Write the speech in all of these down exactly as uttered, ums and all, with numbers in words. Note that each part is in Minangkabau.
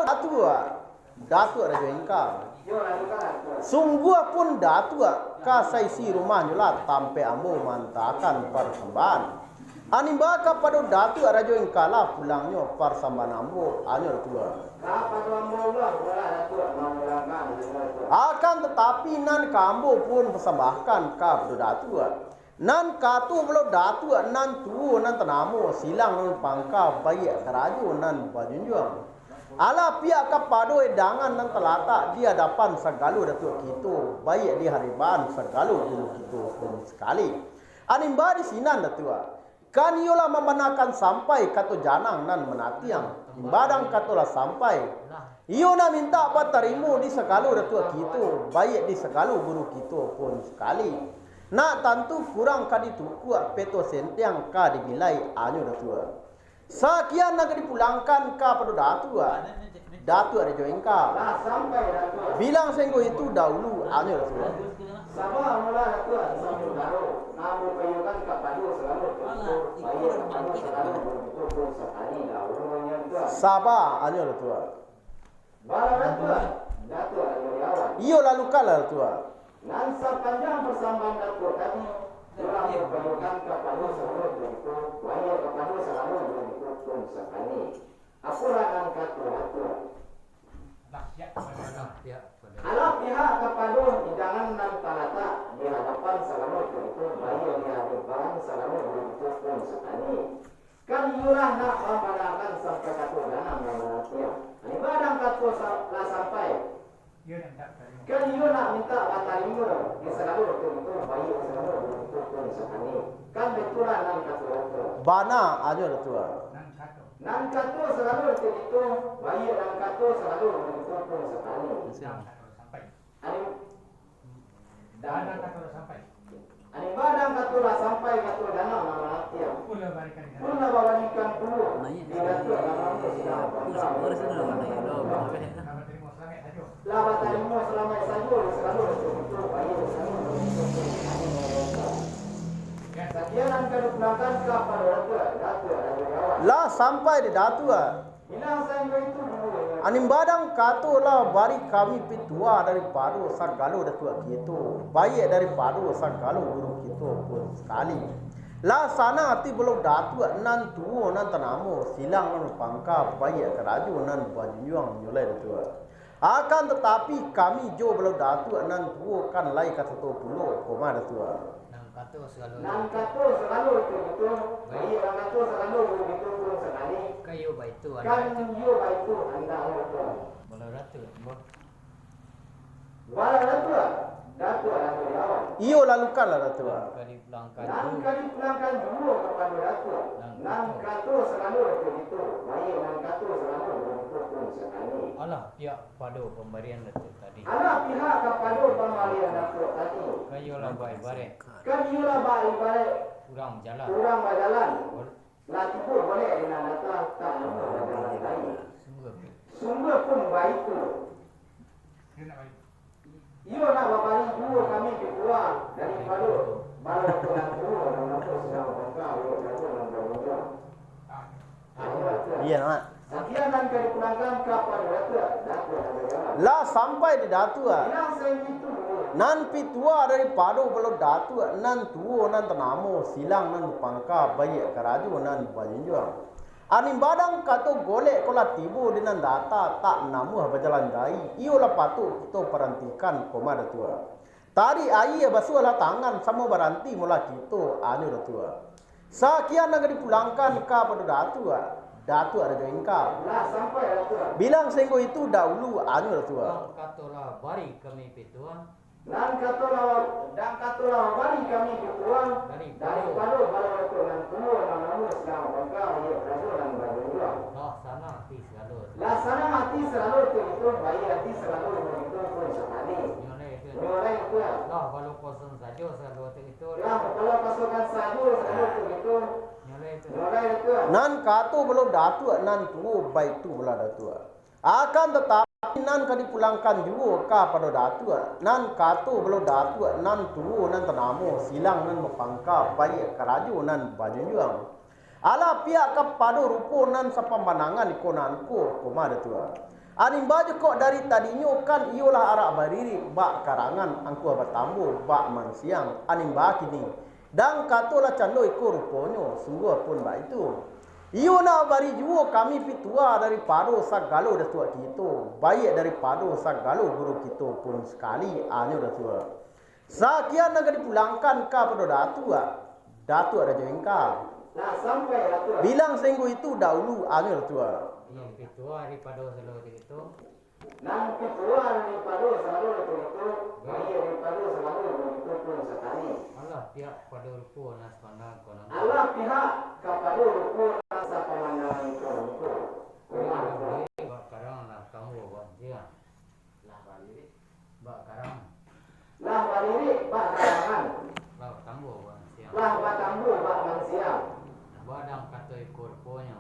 Datuak, Datuak Rajo Engka. Sungguah pun Datuak ka saisi rumahnyo lah tampek ambo maantakan parsambaan. Animba kapado Datuak Rajo Engka lah pulangnyo parsambaan ambo, anyo Datuak. Akan tatapi nan ka ambo pun pasambahkan kapado Datuak. Nan kato pulo Datuak nan tuo nan tanamo, silang nan pangka, baiak karajo nan bajunjuang. Alah pihak kapado edangan nan talatak di adapan sagalo Datuak kito, baiak di hadapan sagalo guru kito pun sakali. Animba di sinan Datuak, kan iyo lah mambanakan sampai kato janang nan manatiang. Imbadang kato lah sampai, iyo nak mintak batarimo di sagalo Datuak kito, baiak di sagalo guru kito pun sakali. Nak tantu kurang ka ditukuak, peto sentiang ka dibilai, anyo Datuak. Sakian nan ka dipulangkan kapado Datuak, Datuak Rajo Engka. Bilang sainggo itu dahulu, anyo Datuak. Saba, anyo Datuak. Iyo, lalukanlah Datuak. Nan sapanjang parsambaan Datuak tadi, urang bapayokan kapado sagalo tu, wahai kapado sagalo tu pun sakali. Apolah nan kato Datuak? Alah pihak kapado idangan nan talatak di hadapan sagalo tu, baiak di hadapan sagalo tu pun sakali. Kan iyo lah nak mambanakan sampai kato janang nan manatiang. Imbadang kato sa-, lah sampai, kan iyo nak mintak batarimo di sagalo tu, baiak sagalo tu pun sakali. Kan baitulah nan kato Datuak. Bana, anyo Datuak. Nan kato sagalo tu, baiak nan kato sagalo tu pun sakali. Ani-, Animba nan kato lah sampai, kato janang nan manatiang. Pun lah babalikan pulo di Datuak nan mangko sidang. Lah batarimo salamaik sajo di sagalo tu, baiak sagalo tu. Sakian nan ka dipulangkan kapado Datuak, Datuak Rajo Jawa. Lah sampai di Datuak. Animbadang kato lah bari kami pituah daripado sagalo Datuak kito, baiak daripado sagalo guru kito pun sakali. Lah sanang ati balo Datuak nan tuo nan tanamo, silang nan bapangka, baiak karajo nan bajunjuang nyo lai Datuak. Akan tatapi kami jo balo Datuak nan tuo kan lai kasato pulo, koma Datuak. Nan kato sagalo. Nan kato sagalo itu betul. Baik. Baik, nan kato sagalo itu betul pun sakali. Kan iyo baitu. Kan andak iyo baitu andak Allah tu. Bala Datuak, ambo. Bala Datuak, Datuak Datuak Jawan. Iyo, lalukanlah Datuak. Nan ka dipulangkan. Nan juo. Ka dipulangkan juo kapado Datuak. Nan kato. Nan kato sagalo itu betul. Baik, nan kato sagalo itu betul pun sakali. Alah, pihak kapado pambarian Datuak tadi. Alah pihak kapado pambarian Datuak tadi. Kan iyo lah baibaraik. Kan iyo lah baibaraik. Urang bajalan. Urang bajalan. Bol- Lah tibo boleh di nan datang, tak namo bajalan lai. Sungguah. Sungguah pun baitu. Iyo nak babari juo kami pituah daripado bala tu nan tuo nan mangko sidang bangka, iyo nan bamulia. Iyo, nak. Sakian nan ka dipulangkan kapado Datuak, Datuak Rajo Jawan. Lah sampai di Datuak. Bilang saingitu. Nan pituah daripado balo Datuak nan tuo nan tanamo, silang nan bapangka, baiak karajo nan bajunjuang. Animbadang kato golek ko lah tibo di nan data, tak namuah bajalan gai, iyo lah patuik kito parantikan, koma Datuak. Tadi aia basuahlah tangan, samo baranti molah kito, anyo Datuak. Sakian nan ka dipulangkan kapado Datuak, Datuak Rajo Engka. Lah sampai Datuak. Bilang sainggo itu dahulu, anyo Datuak. Nan kato lah bari kami pituah. Nan kato lah, nan kato lah bari kami pituah. Daripado. Daripado bala Datuak nan tuo nan namuah sidang bangka, iyo karajo nan bajunjuang. Lah sanang ati sagalo. Lah sanang ati sagalo tu itu, baiak ati sagalo tu itu pun sakali. Nyo lai tu. Nyo lai tu. Lah balo kosong sajo sagalo tu itu. Lah balo kosong sajo sagalo tu itu. Nyo lai tu. Nyo lai tu. Nan kato balo Datuak nan tuo, baitu bala Datuak. Akan tatapi nan ka dipulangkan juo kapado Datuak, nan kato balo Datuak nan tuo nan tanamo, silang nan bapangka, baiak karajo nan bajunjuang. Alah pihak kapado rupo nan sapambanangan iko nan ko, koma Datuak. Animba jo kok dari tadinyo kan iyolah arak baririk bak karangan angkua batambo bak mansiang. Animba kini, dang kato lah cando iko ruponyo, sungguah pun baitu. Iyo nak bari juo kami pituah daripado sagalo datuak kito, baiak daripado sagalo guru kito pun sakali, anyo datuak. Sakian nan ka dipulangkan kapado datuak, datuak Rajo Engka. Bilang sainggo itu dahulu, anyo datuak. Iyo, pituah daripado sagalo kito. Nan pituah daripado sagalo kito, baiak daripado sagalo kito pun sakali. Alah pihak kapado rupo nan sapandang ko nan. Alah pihak kapado rupo nan sapamandang ko nan. Bak karang lah tambo bak mansiang. Lah balirik. Bak karang. Lah balirik bak karangan. Lah batambo bak mansiang. Lah batambo bak mansiang. Badang kato iko ruponyo.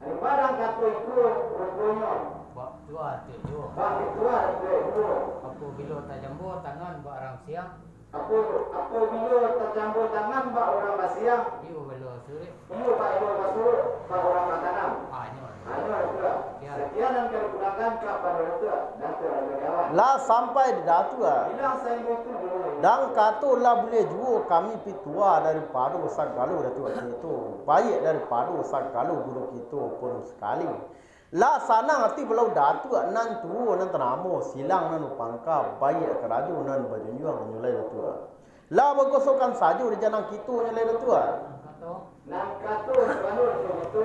Ari badang kato iko ruponyo. Bak tuah tu juo. Bak tuah tu juo. Apabilo tajambo tangan bak urang siang. Apo, apabilo tajambo tangan bak urang basiang. Iyo balo suruik. Iyo bak ilo basuruik bak urang batanam. Anyo. Anyo datuak. Sakian nan ka dipulangkan kapado datuak, datuak Rajo Kawan. Lah sampai di datuak. Bilang sainggo itu dulu. Dang kato lah buliah juo kami pituah daripado sagalo datuak kito, baiak daripado sagalo guru kito pun sakali. Lah sanang ati pulau datuak nan tuo nan tanamo, silang nan bapangka, baiak karajo nan bajunjuang nyo lai datuak. Lah bagosokan sajo di janang kito nyo lai datuak. Nan kato sagalo kito